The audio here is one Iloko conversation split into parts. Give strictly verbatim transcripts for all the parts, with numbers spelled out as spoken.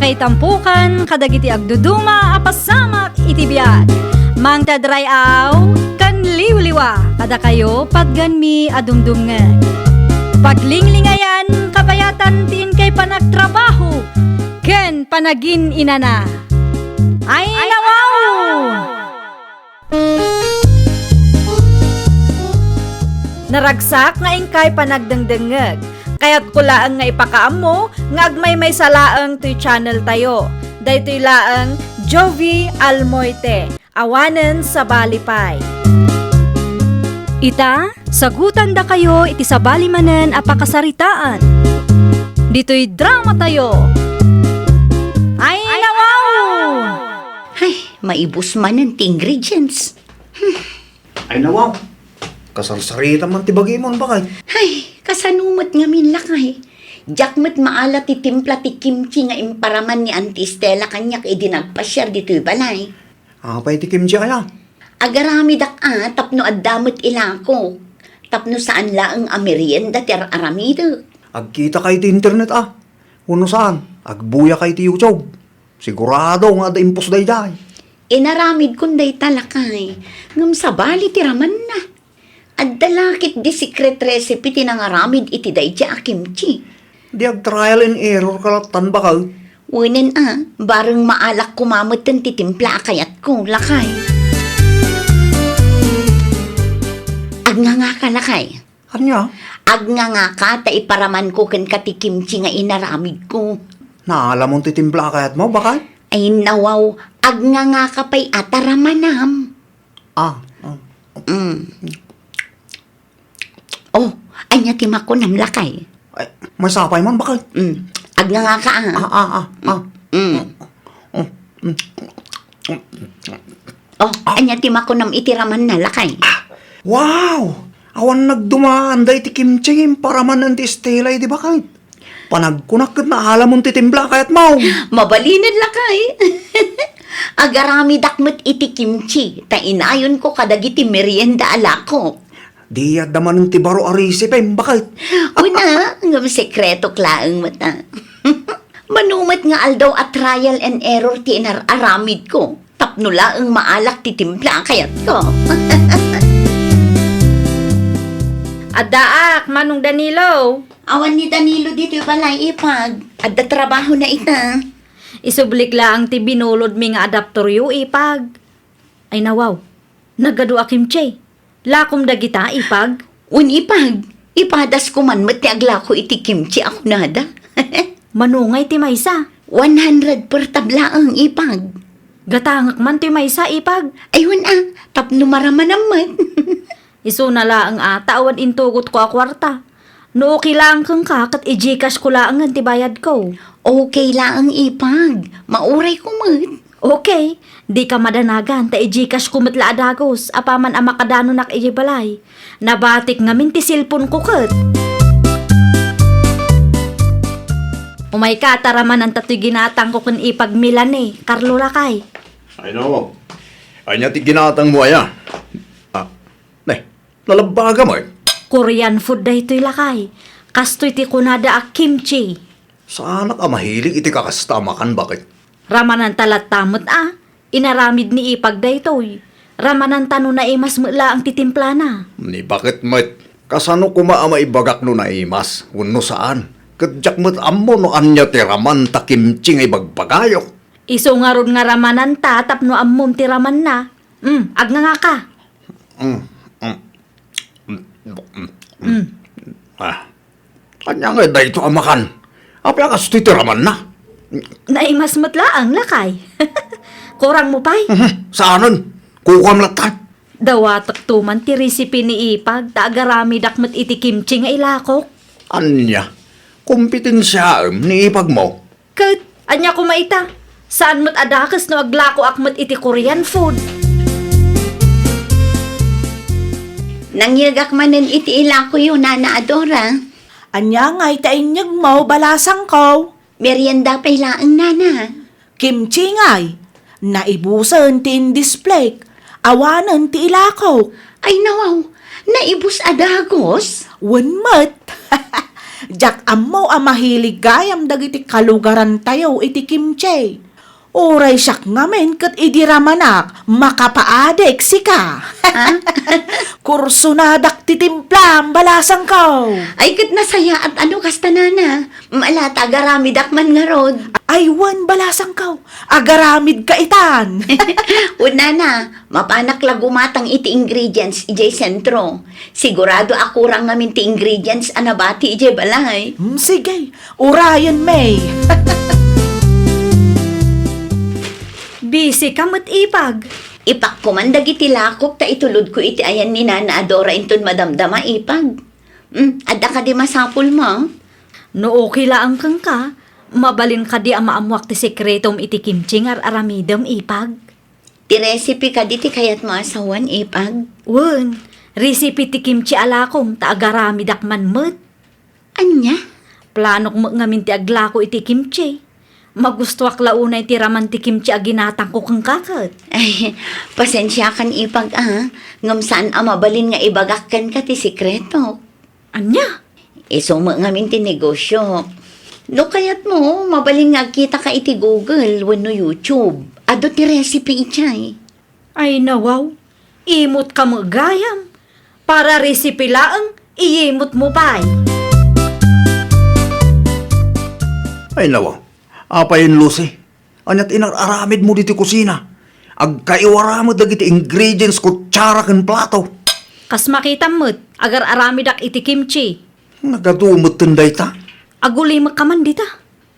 Itampukan kadagiti agduduma a pasamak iti biag. Mangted ray-aw ken liwliwa kadakayo patgenmi a dumdumngeg. Paglinglingayan, kabayatan ti inkay panagtrabaho ken panagin-inana. Ay, nawaw! Naragsak nga inkay panagdengdengngeg. Kayatko laeng nga ipakaammo nga agmaymaysa laeng toy channel tayo. Daytoy laeng Jovie Almoite, awanen sabali pay. Ita, sagutandakayo iti sabali manen a pakasaritaan. Ditoy drama tayo. Ay, nawaw! Ay, maibus manen ti ingredients. Ay, nawaw. Kasarsarita man ti bagimon, bakay. Ay, kasano met ngamin, lakay? Diak met maala ti timpla ti kimchi nga imparaman ni Auntie Stella kaniak idi nagpasiar ditoy balay. Apay ti kimchi aya? Agaramidak a tapno adda met ilako. Tapno saan laeng a merienda ti ar-aramidek. Agkitakay ti internet a. Wenno saan, agbuyakay ti YouTube. Sigurado nga adda impos daydiay. Inaramidkon dayta, lakay, ngem sabali ti ramanna. Adda la ketdi secret recipe ti nangaramid iti daydiay a kimchi. Di ag-trial and error ka lattan, bakay? Wenen a, bareng maalak koma metten ti timpla a kayatko, lakay. Agngangaka, lakay. Ania? Agngangaka ta iparamanko kenka ti kimchi nga inaramidko. Naalamon ti timpla a kayatmo, bakay? Ay, nawaw, agngangaka pay a ta ramanam. Ah, ah. Mm. Oh, ania ti makunam, lakay? Ay, maysa pay man, bakay? Mm. Agngangaka, ah. Ah, ah, ah, ah. Mm. Oh, mm. Oh, ania ti makunam iti ramanna, lakay? Ah, wow! Awan nagdumaan dayta kimchi nga imparaman ni Auntie Stella idi, bakay. Panagkunak ket naalamon ti timpla a kayatmo. Mabalinen, lakay. Agaramidak met iti kimchi, ta inayonko kadagiti merienda a lakok. Di adda manen ti baro a recipe, bakay. Una, ngem sekretok laeng met a. Mano met nga aldaw a trial and error ti inar-aramidko tapno laeng maalak ti timpla a kayatko. Addaak, Manong Danilo. Awan ni Danilo ditoy balay, ipag. Adda trabahona ita. Isublik laeng ti binulodmi nga adaptoryo, ipag. Ay, nawaw. Nagadu a kimchi. Lakom dagita, ipag? Wen, ipag. Ipadas ko man met ti aglako iti kimchi a kunada. Mano ngay ti maysa? One hundred per tab laeng, ipag. Gatangek man ti maysa, ipag. Ay, wen a, tapno maramanam met. Isuna laeng a, ta awan intugotko a kuarta. No okay laeng kenka, ket i-GCash ko laengen ti bayadko. Okay laeng, ipag. Mauray ko met. Okay. Dika madanagan, ta i-GCash ko met la a dagus, apaman a makadanonak idiay balay. Nabatik ngamin ti cellphone ko ket. Umayka, ta ramananta toy ginatangko ken ipag Melanie, Carlo lakay. Ay, nawaw. Ania ti ginatangmo aya? Ah, ne, nalabbaga met. Korean food daytoy lakay. Kastoy ti kunada a kimchi. Saanak a mahilig iti kakasta a makan, baket. Ramananta latta met a. Inaramid ni ipag daytoy. Ramananta no naimas met laeng ti timplana. Ni baket met, kasano koma a maibagak no naimas wenno saan? Ket diak met ammo no ania ti raman ta kimchi nga ibagbagayo. Isu ngarud nga ramananta tapno ammom ti ramanna. Mm, agngangaka. Mm, mm. Mm. Ah. Ania ngay dayto a makan? Apay a kastoy ti ramanna? Naimas met laeng, lakay. Kurangmo pay? Mhm, saanen. Kukam latta. Dawatek to man ti recipe ni ipag, ta agaramidak met iti kimchi nga ilakok. Ania? Kompetensiaem ni ipagmo? Ket, ania koma ita? Saan met a dakes no aglakoak met iti Korean food. Nangyegak manen iti ilakoyo, Nana Adora. Ania ngay ta inyegmo, balasangko? Merienda pay laeng, Nana. Kimchi ngay. Naibusen ti indisplayk. Awanen ti ilakok. Ay, nawaw. Naibus a dagus? Wen met. Diak ammo a mahilig gayam dagiti kalugarantayo iti kimchi. Uray siak ngamin ket idi ramanak, makapaadik sika. Ha? Kursonadak ti timplam, balasangko. Ay, ket nasayaat a no kasta, nana. Mala ta agaramidak man ngarud. Ay, wen, balasangko. Agaramidka itan. Wen, nana, mapanak la gumatang iti ingredients idiay sentro. Sigurado a kurang ngamin ti ingredients a nabati idiay balay. Hmm, sige. Urayen, May. Busy ka met, ipag. Ipakko man dagiti lakok ta itulodko iti ayan ni Nana Adora inton madamdama, ipag. Hmm, adda kadi masapulmo? No okay laeng kenka, mabalin kadi a maammuak ti sekretom iti kimchi nga ar-aramidem, ipag? Ti recipe kadi ti kayatmo a sawen, ipag? Wen, recipe ti kimchi a lakom ta agaramidak man met. Ania? Planok met ngamin ti aglako iti kimchi. Magustuak la unay ti raman ti kimchi a ginatangko kenka ket. Ay, pasensiakan, ipag, a, ngem saan a mabalin nga ibagak kenka ti sekreto. Ania? Isu met ngamin ti negosio. No kayatmo, mabalin nga agkitaka iti Google wenno YouTube. Adu ti recipe idiay. Ay, nawaw. Imot ka met gayam. Para recipe laeng, iyimotmo pay. Ay, nawaw. Apay, Lucy? Aniat inar-aramidmo ditoy kusina? Agkaiwara met dagiti ingredients, kutsara ken plato. Kas makitam met, agar-aramidak iti kimchi. Nagadu metten dayta? Agulimek ka man dita.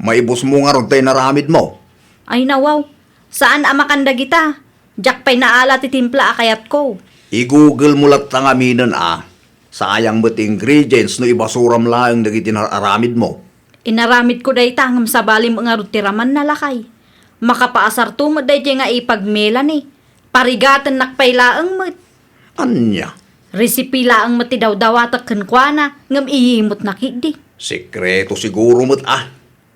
Maibusmo ngarud ta inaramidmo. Ay, nawaw. Saan a makan dagita. Diak pay naala ti timpla a kayatko. I-Google mo latta ngaminen a. Sayang met ti ingredients no ibasuram laeng dagiti inar-aramidmo. Inaramidko dayta ngem sabali met ngarud ti ramanna, lakay. Makapaasarto met daydiay nga ipag Melanie. Parigatennak pay laeng met. Ania? Recipe laeng met ti dawdawatek kenkuana ngem iyimotna ketdi. Sekreto siguro met a.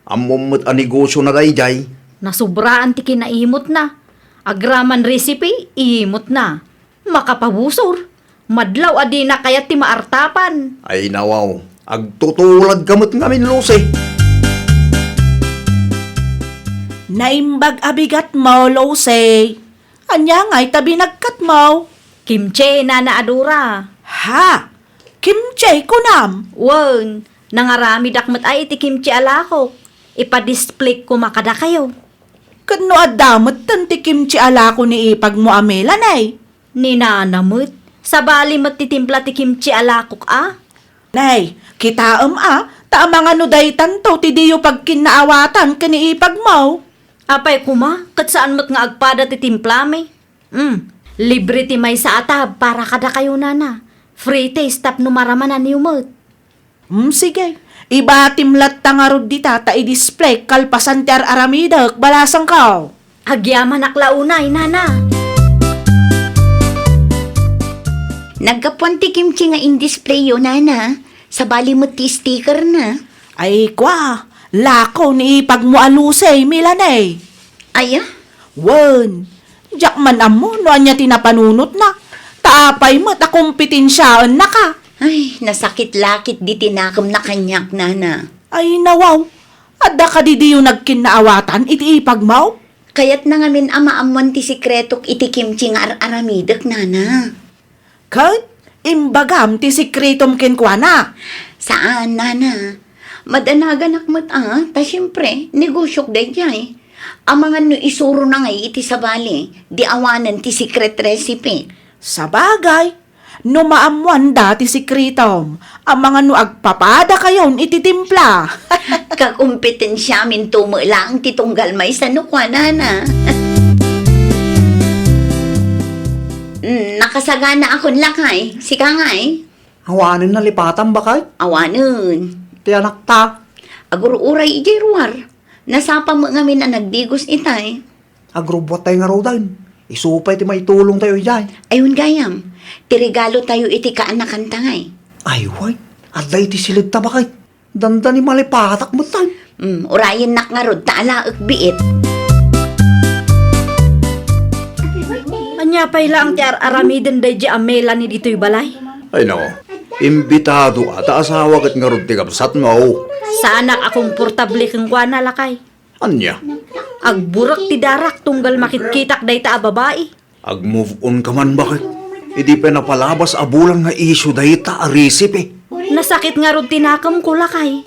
Ammom met a negosiona daydiay. Nasubraan ti kinaimotna. Agraman recipe, iyimotna. Makapabusor. Madlaw a dina kayat ti maartapan. Ay nawaw, agtutulad ka met ngamin, Lucy. Naimbag a bigatmo, Lucy. Ania ngay ta binagkatmo? Kimchi, Nana Adora. Ha? Kimchi, kunam? Wen, nangaramidak met ay iti kimchi a lakok. Ipa-display koma kadakayo. Ket no adda metten ti kimchi a lako ni ipagmo a Melanie? Ni Nana met, sabali met ti timpla ti kimchi a lakok a. Nay, kitaem a, ta amangan no daytanto ti diyo pagkinnaawatan ken ni ipagmo. Apay koma, ket saan met nga agpada ti timplami. Hmm, libre ti maysa a tab para kadakayo, Nana. Free taste tapno maramananyo met. Hmm, sige. Ibatim latta ngarud dita ta i-display kalpasan ti ar-aramidek, balasangko. Agyamanak la unay, Nana. Naggapuan ti kimchi nga in-displayyo, Nana. Sabali met ti stickerna. Ay, kua, lako ni ipagmo a Lucy, Melanie. Aya? Wen, diak man ammo no ania ti napanunotna. Ta apay met a kompetensiaennaka? Ay, nasakit la ketdi ti nakemna kaniak, Nana. Ay, nawaw. Adda kadi diyo nagkinnaawatan iti ipagmo? Kayatna ngamin a maammuan ti sekretok iti kimchi nga ar-aramidek, Nana. Ket imbagam ti sekretom kenkuana? Saan, Nana. Madanaganak met a, ta siempre, negosiok daydiay. Amangan no isurona ngay iti sabali, di awanen ti secret recipe. Sabagay, no maammuanda ti sekretom, amangan no agpapadakayon iti timpla. Kakompetensiaminto met laeng ti tunggal maysa no kuanana. Mm, nakasaganaakon, lakay. Sika ngay? Awanen nalipatam, baket? Awanen. Ti anakta? Agur-uray idiay ruar. Nasapa met ngamin a nagdigos itay. Agrubbuattay ngaruden. Isu pay ti maitulongtayo idiay. Ay, wen gayam. Ti regalotayo iti kaanakanta ngay. Ay, wen. Adda iti siledta, baket. Dandani malipatak met, ay. Mm, urayennak ngarud ta alaek biit. Ania pay laeng ti ar-aramiden daydiay a Melanie ditoy balay? Ay, nako. Imbitado a, ta asawa ket ngarud ti kabsatmo. Saanak a komportable kenkuana, lakay. Ania? Agburek ti darak tunggal makitkitak dayta a babai. Ag-move on ka man, baket? Idi pay napalabas a bulan nga isyu dayta a recipe. Nasakit ngarud ti nakemko, lakay.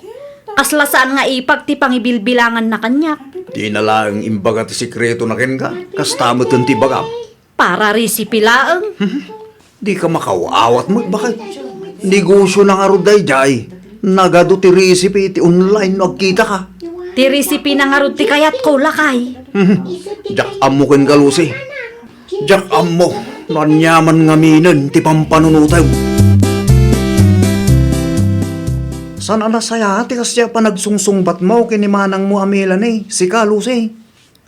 Kasla saan nga ipag ti pangibilbilanganna kaniak. Dina laeng imbaga ti sekretona kenka, kasta met ti ibagam. Para recipe laeng. Dika makaawat met, baket? Negosyona ngarud daydiay. Nagadu ti recipe iti online no agkitaka. Ti recipena ngarud ti kayatko, lakay. Diak ammo kenka, Lucy. Diak ammo no aniaman ngaminen ti pampanunotem. Saan a nasayaat ti kasdiay a panagsungsungbatmo ken ni manangmo a Melanie, sika, Lucy?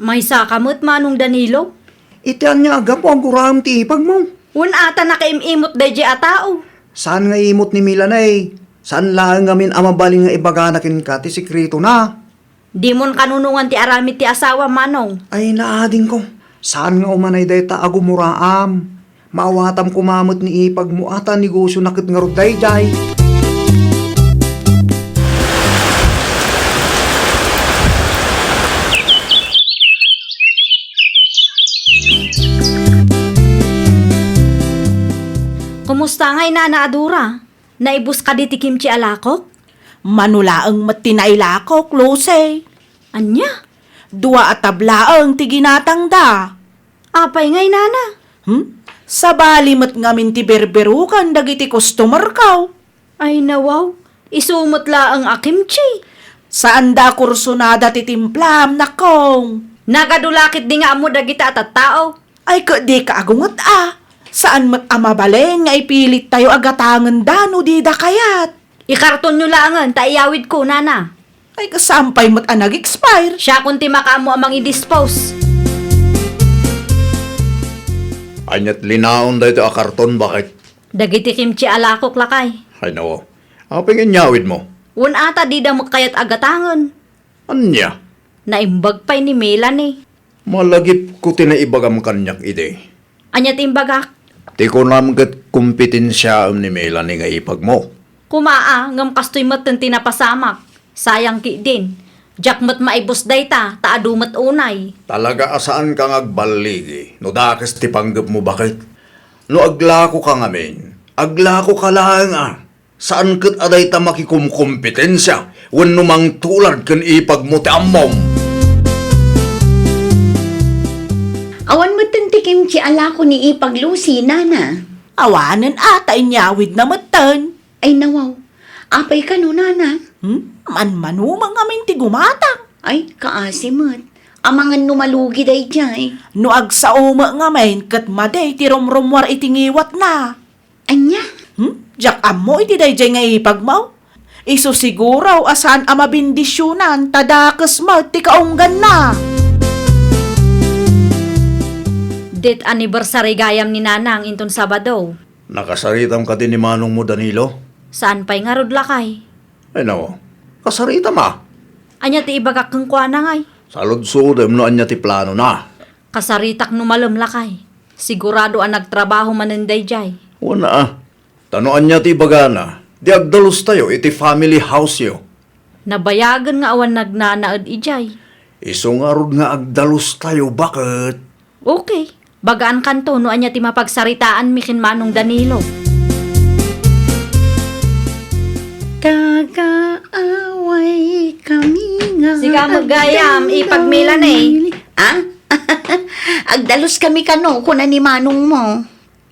Maysaka met, Manong Danilo. Iti ania a gapu a guraem ti ipagmo? Wen a ta nakaim-imot daydiay a tao. Saan nga imot ni Melanie? Saan laeng ngamin a mabalin nga ibagana kenka ti sekretona? Dimon kanunongan ti aramid ti asawam, Manong. Ay, naadingko. Saan nga umanay dayta a gumuraam. Maawatam koma met ni ipagmo a ta negosyona ket ngarud daydiay. Kumusta ngay, Nana a Dora? Naibus kadi ti kimchi a lakok? Mano laeng met ti nailakok, Lucy. Ania? Dua a tablaeng ti ginatangda. Apay ngay, Nana? Hmm? Sabali met ngamin ti berberukan dagiti customerko. Ay, nawaw. Isu met laeng a kimchi. Saanda a kursonada ti timplam, nakong. Nagadu la ketdi nga ammo dagita a tattao. Ay, ket dika agunget a. Saan met a mabalin nga ipilittayo a gatangenda no dida kayat. Ikartonyo laengen ta iyawidko, Nana. Ay, kasano pay met a nag-expire? Siakon ti makaammo a mangidispose. Aniat linaon daytoy a karton, baket? Dagiti kimchi a lakok, lakay. Ay, nawaw. Apay nga inyawidmo? Wen a ta dida met kayat a gatangen. Ania? Naimbag pay ni Melanie. Malagipko ti naibagam kaniak idi. Ania ti imbagak? Ti kunam ket kompetensiaem ni Melanie nga ipagmo. Koma a, ngem kastoy metten ti napasamak. Sayang ketdin. Diak met maibus dayta, ta adu met unay. Talaga a saanka nga agballigi no dakes ti panggepmo, baket? No aglakoka ngamin, aglakoka laeng a. Saan ket a dayta makikumkompetensia wenno mangtulad ken ipagmo ti ammom. Awan metten ti kimchi a lako ni Ipag Lucy, Nana. Awanen a, ta inyawidna metten. Ay, nawaw. Apay kano, Nana? Hmm? Manmano met ngamin ti gumatang. Ay, kaasi met. Amangan no malugi daydiay. No agsao met ngamin ket madi ti rumrummuar iti ngiwatna. Ania? Hmm? Diak ammo iti daydiay nga ipagmo. Isu siguro a saan a mabendisionan ta dakes met ti kaungganna. Death anniversary gayam ni Nanang inton Sabado. Nakasaritam kadi ni manongmo, Danilo? Saan pay ngarud, lakay? Ay, nao. Kasaritam a. Ania ti ibagak kenkuana, ngay? Saludsodem no ania ti planona. Kasaritak no malem, lakay. Sigurado a nagtrabaho manen daydiay. Wen a. Ta no ania ti ibagana, di agdalustayo iti family house-yo. Nabayagen nga awan nagnanaed idiay. Isu ngarud nga agdalustayo, baket. Okay. Bagaan kanto no ania ti mapagsaritaanmi ken Manong Danilo. Tagaaway kami nga. Sika met gayam, Ipag Melanie. Ah? Agdalus kami kano, kuna ni manongmo.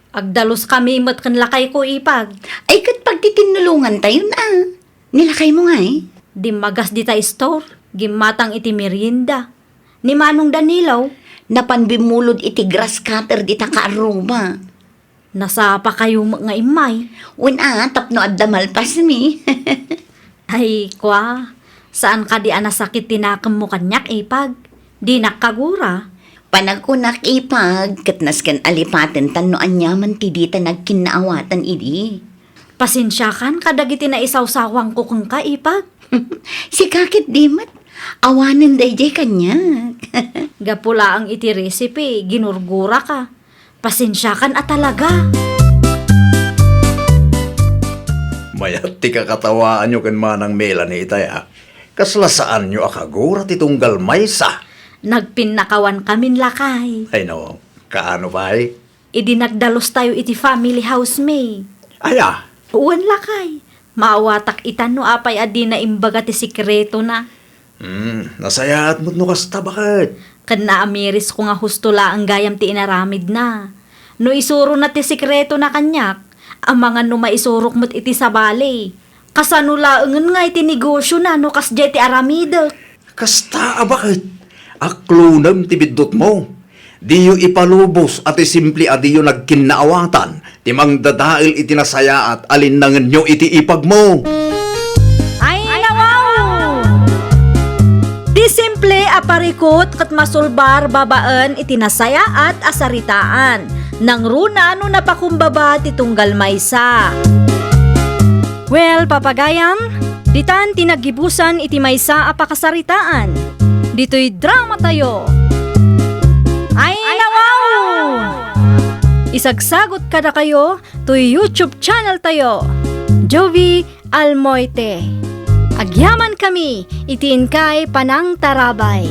Agdalus kami met ken lakayko, Ipag. Ay, ket pagtitinnulongantayon a. Ni lakaymo ngay? Dimmagas dita store, gimmatang iti merienda. Ni Manong Danilo? Napan bimmulod iti grass cutter dita kaarruba. Nasapakayo met nga immay. Wen a, tapno adda malpasmi. Ay, kua, saan kadi a nasakit ti nakemmo kaniak, Ipag? Dinak kagura. Panagkunak, Ipag, ket nasken a lipaten tan no aniaman ti dita nagkinnaawatan idi. Pasensiakan kadagiti naisawsawangko kenka, Ipag. Sika ket di met. Awanen daydiay kaniak. Gapu laeng iti recipe, ginurguraka. Pasensiakan a talaga. Mayat ti kakatawaanyo ken Manang Melanie itay, a. Kasla saanyo a kagura ti tunggal maysa. Nagpinnakawankamin, lakay. Ay no, kaano pay? Idi nagdalos tayo iti family house, May. Aya? Wen, lakay. Maawatak itan no apay a dina imbaga ti sekretona. Hmm, nasayaat met no kasta, baket? Ken naamirisko nga husto laeng gayam ti inaramidna. No isurona ti sekretona kaniak, amangan no maisurok met iti sabali. Kasano laengen nga iti negosiona no kasdiay ti aramidek? Kasta a baket, aklonem ti biddutmo. Diyo ipalubos a ti simple a diyo nagkinnaawatan ti mangdadael iti nasayaat a linnangenyo iti ipagmo. Ay, nawaw! Ti simple a parikut ket masulbar babaen iti nasayaat a saritaan. Nangruna no napakumbaba ti tunggal maysa. Well, papagayam, ditan ti naggibusan iti maysa a pakasaritaan. Ditoy drama tayo. Ay, nawaw! Isagsagot kadakayo toy YouTube channel tayo, Jovi Almoite. Agyamankami iti inkay panangtarabay.